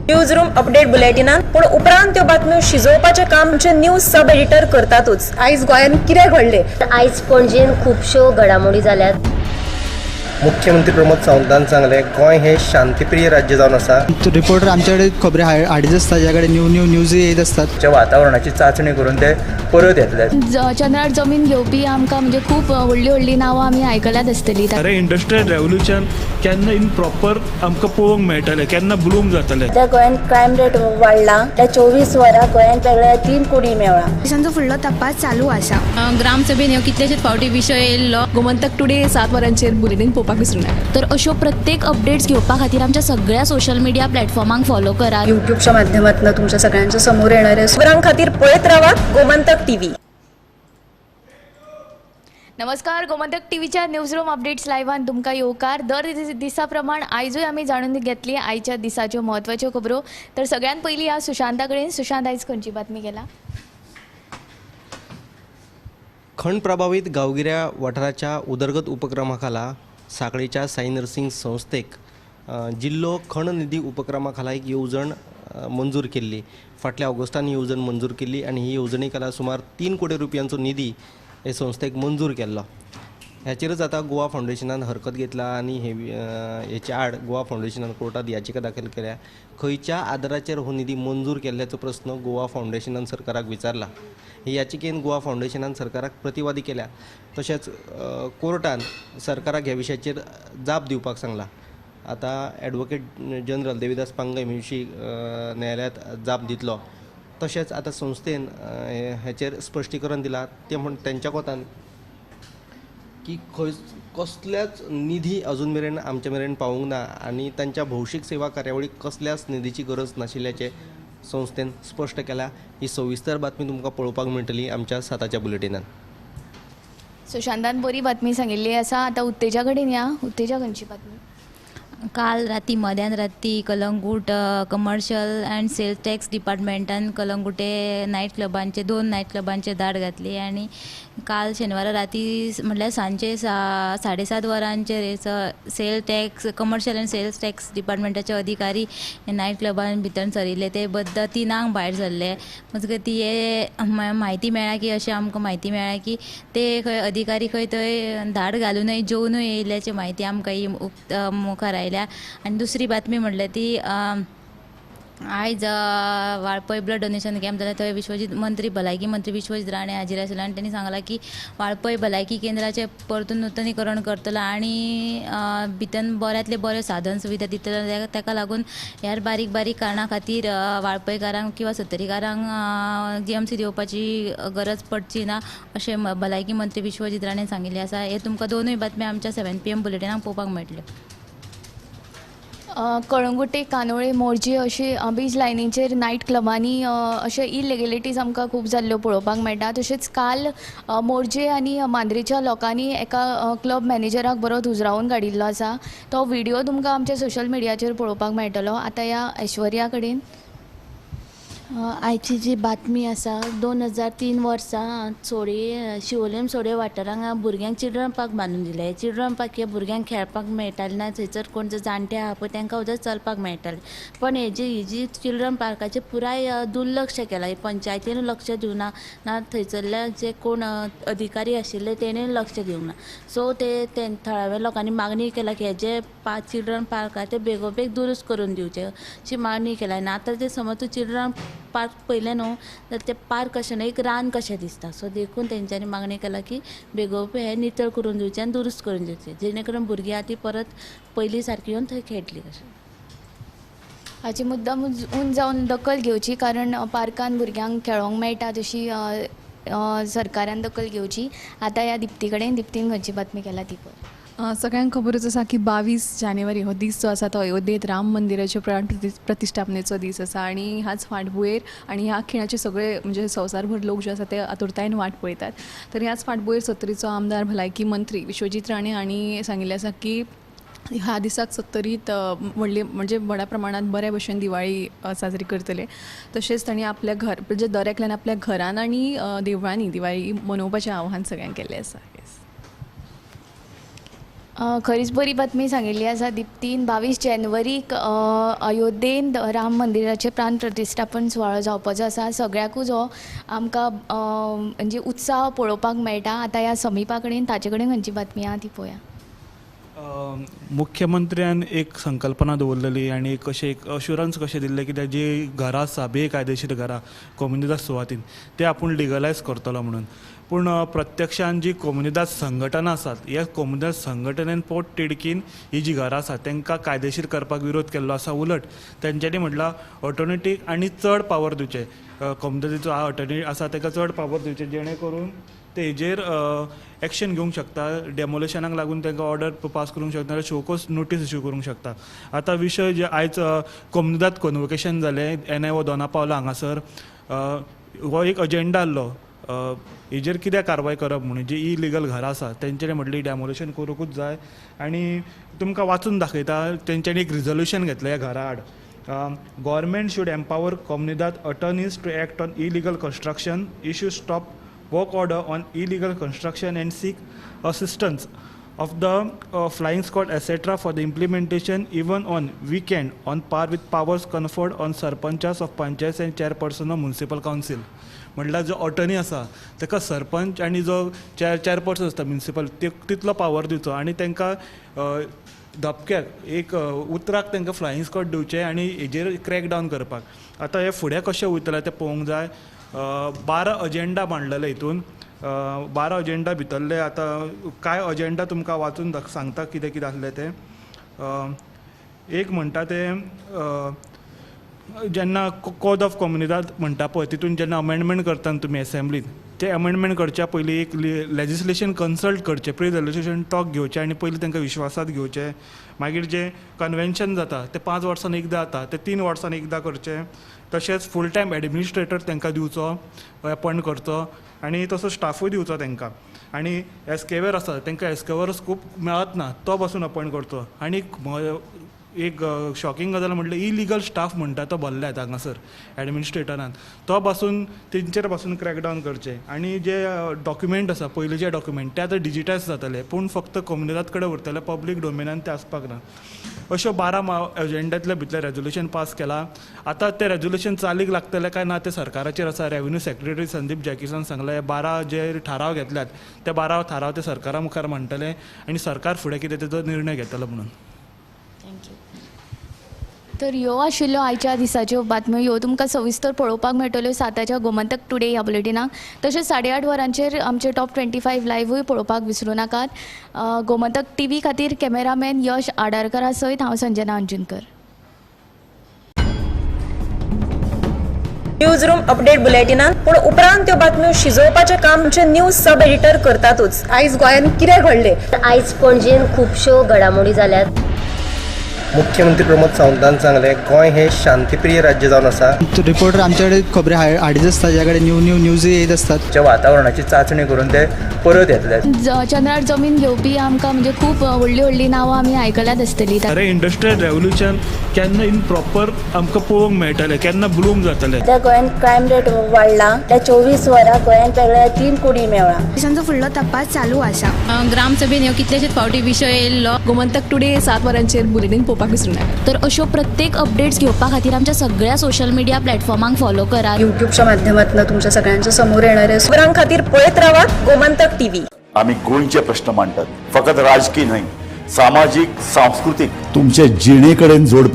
News room update बुलेटिनान, पूण उपरांत त्यो बातम्यो शिजोवपाचें काम आमचे न्यूज सब एडिटर करतातूच. आयज गोंयांत कितें घडलें? आयज पणजेन खुबश्यो घडामोडी जाल्यात. मुख्यमंत्री प्रमोद सावंतान सांगलें, गोंय हें शांतीप्रिय राज्य जावन आसा. रिपोर्टर आमच्याकडे खबरी हाडीत आसता, ज्या कडेन न्यू न्यू न्यूजय येत आसतात. वातावरणाची चांचणी करून ते परत येतले. चंद्रार जमीन घेवपी आमकां म्हणजे खूब व्हडलीं व्हडलीं नांवां आमी आयकल्यात आसतलीं. खरें इंडस्ट्रियल रेवोल्युशन केन्ना इन प्रॉपर आमकां पळोवंक मेळटलें, केन्ना ब्लूम जातलें. सध्या गोंयांत क्रायम रेट वाडला. त्या 24 वरां गोंयांत वेगळ्या 3 कुडी मेळ्ळा. पोलिसांचो फुडलो तपास चालू आसा. ग्रामसभेन ह्यो कितलेशेच फावटी विशय येयल्लो. गोमंतक टुडे 7 वरांचेर बुलेटीन पळोवपाक विसरूं नाका. तर अश्यो प्रत्येक अपडेट्स घेवपा खातीर आमच्या सगळ्या सोशल मिडिया प्लॅटफॉर्मांक फॉलो करात. युट्यूबच्या माध्यमातून तुमच्या सगळ्यांच्या समोर येणार आहे. खबरां खातीर पळयत रावात गोमंतक टीव्ही. नमस्कार, गोमंतक टीव्हीच्या न्यूज रूम अपडेट्स लायव्हान तुमकां येवकार. दर दिसा प्रमाण आयजूय आमी जाणून घेतली आयच्या दिसाच्यो म्हत्वाच्यो खबरो. तर सगळ्यात पयलीं ह्या सुशांता कडेन. सुशांत, आयज खंयची बातमी केला? खण प्रभावीत गांवगिऱ्या वाठाराच्या उदरगत उपक्रमा खाला सांखळेच्या साई नर्सिंग संस्थेक जिल्लो खण निधी उपक्रमा खाला एक येवजण मंजूर केल्ली. फाटल्या ऑगस्टान ही येवजण मंजूर केल्ली आनी ही येवजणे खाला सुमार 3 कोटी रुपयांचो निधी हे संस्थेक मंजूर केल्लो. हाचेरच आतां गोवा फावंडेशनान हरकत घेतला आनी हेच्या आड गोवा फावंडेशनान कोर्टात याचिका दाखल केल्या. खंयच्या आदाराचेर हो निधी मंजूर केल्ल्याचो प्रस्न गोवा फावंडेशनान सरकाराक विचारला. हे याचिकेन गोवा फावंडेशनान सरकाराक प्रतिवादी केल्या. तशेंच कोर्टान सरकाराक ह्या विशयाचेर जाप दिवपाक सांगला. आतां एडवोकेट जनरल देविदास पांगम हे विशीं न्यायालयांत जाप दितलो. तशेंच आतां संस्थेन हेचेर स्पश्टीकरण दिलां तें म्हण तेंच्या कोतान की खंय कसल्याच निधी अजून मेरेन आमच्या मेरेन पावूंक ना आनी तांच्या भौशीक सेवा कार्यावळीक कसल्याच निधीची गरज नाशिल्ल्याचें संस्थेन स्पश्ट केलां. ही सविस्तर बातमी तुमकां पळोवपाक मेळटली आमच्या 7च्या बुलेटिनान. सुशांतान बरी बातमी सांगिल्ली आसा. आतां उत्तेजा कडेन या. उत्तेजा, खंयची बातमी? काल राती मध्यान राती Calangute commercial and sales tax डिपार्टमेंटान कलंगूटे नायट क्लबांचे 2 नायट क्लबांचे धाड घातली आनी काल शेनवारा राती म्हटल्यार सांजचे 7:30 वरांचेर sale tax commercial and sales tax डिपार्टमेंटाचे अधिकारी नायट क्लबान भितर सरिल्ले. ते बद्द 3 भायर सरले. मजगती हे म्हायती मेळ्ळा की अशें आमकां म्हायती मेळ्ळा की ते खंय अधिकारी खंय थंय धाड घालूनय जेवनूय येयल्ल्याची म्हायती आमकां ही मुखार आयल्या. आनी दुसरी बातमी म्हटल्यार ती आयज वाळपय ब्लड डोनेशन कॅम्प जाल्यार थंय विश्वजीत मंत्री भलायकी मंत्री विश्वजीत राणे हाजीर आशिल्ले आनी तेणी सांगलां की वाळपय भलायकी केंद्राचें परतून नुतनीकरण करतलो आनी भितर बऱ्यांतले बऱ्यो साधन सुविधा दितलो. ताका लागून ह्या बारीक बारीक कारणां खातीर वाळपयकारांक किंवा सत्तरीकारांक जीएमसी येवपाची गरज पडची ना अशें भलायकी मंत्री विश्वजीत राणे सांगिल्लें आसा. हे तुमकां दोनूय बातम्यो आमच्या 7 PM बुलेटिनाक पळोवपाक मेळटल्यो. कळंगुटे, कानोळे, मोरजी अशी बीच लायनीचेर नायट क्लबांनी अशे इलिगेलिटीज आमकां खूब जाल्ल्यो पळोवपाक मेळटा. तशेंच काल मोरजे आनी मांद्रेच्या लोकांनी एका क्लब मॅनेजराक बरो धुजरावन काडिल्लो आसा. तो व्हिडियो तुमकां आमच्या सोशल मिडियाचेर पळोवपाक मेळटलो. आतां ह्या ऐश्वर्या कडेन. आयची जी बातमी आसा, 2003 वर्सा सोडे शिवोलेम सोडे वाठारांत भुरग्यांक चिल्ड्रन पार्क बांदून दिले. चिल्ड्रन पार्क हे भुरग्यांक खेळपाक मेळटालें ना, थंयसर कोण जे जाणटे आहा पळय तांकां वचत चलपाक मेळटालें. पण हेजी ही जी चिल्ड्रन पार्काचें पुराय दुर्लक्ष केलां. पंचायतीन लक्ष दिवना ना, थंयसरले जे कोण अधिकारी आशिल्ले तेणें लक्ष दिवंक ना. सो ते थळाव्या लोकांनी मागणी केला की हेजे चिल्ड्रन पार्क आहा ते बेगोबेग दुरुस्त करून दिवचे अशी मागणी केल्या. आनी आतां ते समज तूं चिल्ड्रन पार्क पळयलें न्हू जाल्यार तें पार्क कशें न्हू एक रान कशें दिसता. सो देखून तेंच्यांनी मागणी केला की बेगोबेग हें नितळ करून दिवचें आनी दुरुस्त करून दिवचें, जेणे करून भुरगीं आहा ती परत पयलीं सारकी येवन थंय खेळटली. कशें हाची मुद्दाम उन जावन दखल घेवची, कारण पार्कान भुरग्यांक खेळोंक मेळटा तशी सरकारान दखल घेवची. आतां ह्या दिप्ती कडेन. दिप्तीन खंयची बातमी केला ती पळय. सगळ्यांक खबरूच आसा की 22 जानेवारी हो दीस जो आसा तो अयोध्येत राम मंदिराचे प्राण प्रतिश्ठापनेचो दीस आसा आनी ह्याच फाटभुंयेर आनी ह्या खिणाचे सगळे म्हणजे संवसारभर लोक जे आसा ते आतुरतायेन वाट पळयतात. तर ह्याच फाटभुंयेर सत्तरीचो आमदार भलायकी मंत्री विश्वजीत राणे हांणी सांगिल्लें आसा की ह्या दिसाक सत्तरीत व्हडले म्हणजे व्हडा प्रमाणांत बऱ्या भशेन दिवाळी साजरी करतले. तशेंच तांणी आपल्या घर म्हणजे दर एकल्यान आपल्या घरान आनी देवळांनी दिवाळी मनोवपाचें आव्हान सगळ्यांक केल्लें आसा. खरीच बरी बातमी सांगिल्ली आसा दिप्तीन. 22 जानेवारीक अयोध्येंत राम मंदिराचें प्राण प्रतिश्ठापन सुवाळो जावपाचो आसा. सगळ्याकूच हो आमकां म्हणजे उत्साह पळोवपाक मेळटा. आतां ह्या समीपा कडेन ताचे कडेन खंयची बातमी आहा ती पळोवया. मुख्यमंत्र्यान एक संकल्पना दवरलेली आनी एक अशें एक अश्युरन्स कशें दिल्लें की जी घरां आसा बेकायदेशीर घरां कोमुनिदाद सुवातीन ते आपूण लिगलायज करतलो म्हणून. पूण प्रत्यक्षान जी कोमुनिदाद संघटना आसात ह्या कोमुनिदाद संघटनेन पोट तिडकीन ही जी घरां आसात तांकां कायदेशीर करपाक विरोध केल्लो आसा. उलट तेंच्यांनी म्हटलां ऑटोमेटीक आनी चड पावर दिवचे, कोमुनिदादीचो अटर्नी आसा ताका चड पावर दिवचे जेणे करून ते हेजेर एक्शन घेवंक शकता. डेमोलिशनाक लागून तांकां ऑर्डर पास करूंक शकता, नाल्यार शोकोज नोटीस इश्यू करूंक शकता. आतां विशय जे आयज कोमुनिदाद कॉन्वोकेशन जालें एनआयओ दोना पावला हांगासर, हो एक अजेंडा आहलो हेजेर कितें कारवाय करप म्हणून. जी इलिगल घरां आसा तेंच्यांनी म्हटलें डेमोलिशन करूंकूच जाय. आनी तुमकां वाचून दाखयता तेंच्यांनी एक रिजोल्युशन घेतलें ह्या घरा आड. Government should empower comunidade attorneys to act on illegal construction, issue stop work order on illegal construction and seek assistance of the flying squad etc. for the implementation even on weekend on par with powers conferred on sarpanchas of panchayats and chairperson of municipal council. म्हटल्यार जो attorney आसा ताका सरपंच आनी जो chairperson आसता municipal तितलो power दिवचो आनी तांकां धपक्याक एक उतराक तांकां फ्लायिंग स्क्वॉड दिवचें आनी हेजेर क्रॅक डावन करपाक. आतां हें फुडें कशें वयतलें तें पळोवंक जाय. 12 अजेंडा मांडलेले हितून, 12 अजेंडा भितरले आतां कांय अजेंडा तुमकां वाचून सांगता कितें कितें आसलें तें. एक म्हणटा तें जेन्ना कोड ऑफ कोमुनिदाद म्हणटा पळय तितून जेन्ना अमेंडमेंट करता तुमी एसेंब्लीन, ते अमेंडमेंट करच्या पयलीं एक लेजिस्लेशन कन्सल्ट करचें, प्री लेजिस्लेशन टॉक घेवचें आनी पयलीं तांकां विश्वासात घेवचें. मागीर जें कन्वेन्शन जाता तें 5 वर्सांनी एकदां जाता तें 3 वर्सांनी एकदां करचें. तशेंच फूल टायम एडमिनिस्ट्रेटर तांकां दिवचो, अपॉयंट करचो आनी तसो स्टाफूय दिवचो तांकां. आनी एस्केवर आसा तांकां एस्केवर खूब मेळत ना तो पासून अपॉयंट करचो. आनी एक शॉकिंग गजाल म्हटल्यार इलिगल स्टाफ म्हणटा तो भरल्यात हांगासर एडमिनिस्ट्रेटरान, तो पासून तेंचेर पासून क्रॅकडावन करचें. आनी जे डॉक्युमेंट आसा पयलींचे डॉक्युमेंट ते आतां डिजिटायज जातले पूण फक्त कोमुनिदाद कडेन उरतले, पब्लीक डोमेनान ते आसपाक ना. अश्यो 12 एजेंडांतल्या भितरलें रेजोल्युशन पास केलां. आतां तें रेजोल्युशन चालीक लागतलें काय ना तें सरकाराचेर आसा. रेवेन्यू सेक्रेटरी संदीप जॅकिसन सांगलें हे 12 जे थाराव घेतल्यात ते 12 थाराव ते सरकारा मुखार मांडटले आनी सरकार फुडें कितें तेजो निर्णय घेतलो म्हणून. Thank you. तर ह्यो आशिल्ल्यो आयच्या दिसाच्यो बातम्यो, ह्यो तुमकां सविस्तर पळोवपाक मेळटल्यो 7च्या गोमंतक टुडे ह्या बुलेटिनाक. तशेंच 8:30 वरांचेर आमचे टॉप 25 लायव्हूय पळोवपाक विसरूं नाकात. गोमंतक टीव्ही खातीर कॅमेरामॅन यश आडारकरा सयत हांव Sanjana Anjunkar. News room update बुलेटिनान पूण उपरांत त्यो बातम्यो शिजोवपाचें काम आमचे न्यूज सब एडिटर करतातूच. आयज गोंयांत कितें घडलें? आयज पणजेन खुबश्यो घडामोडी जाल्यात. मुख्यमंत्री प्रमोद सावंतान सांगलें गोंय हें शांतीप्रिय राज्य जावन आसा. रिपोर्टर आमचे कडेन खबरी हाडीत आसता, ज्या कडेन न्यू न्यू न्यूजय येत आसतात. वातावरणाची चांचणी करून ते परत येतले. चंद्रार जमीन घेवपी आमकां म्हणजे खूब व्हडली व्हडली नांवां आमी आयकल्यात आसतली. अरे इंडस्ट्रियल रेवोल्युशन केन्ना इन प्रॉपर आमकां पळोवंक मेळटलें, केन्ना ब्लूम जातलें. सद्या गोंयांत क्रायम रेट वाडला, त्या 24 वरां गोंयांत वेगळ्या 3 कुडी मेळ्ळा. पोलिसांचो फुडलो तपास चालू आसा. ग्रामसभेन ह्यो कितलेशेच फावटी विशय येयल्लो. गोमंतक टुडे 7 वरांचेर बुलेटीन पळोवपाक विसरूं नाका. तर अश्यो प्रत्येक अपडेट्स घेवपा खातीर आमच्या सगळ्या सोशल मिडिया प्लॅटफॉर्मांक फॉलो करात. युट्यूबच्या माध्यमातून तुमच्या सगळ्यांच्या समोर येणारे खबरां खातीर पळयत रावात गोमंतक टीव्ही. आमी गोंयचे प्रश्न मांडटात, फकत राजकी न्हय, सामाजीक, सांस्कृतीक, तुमचे जिणे कडेन जोडपी.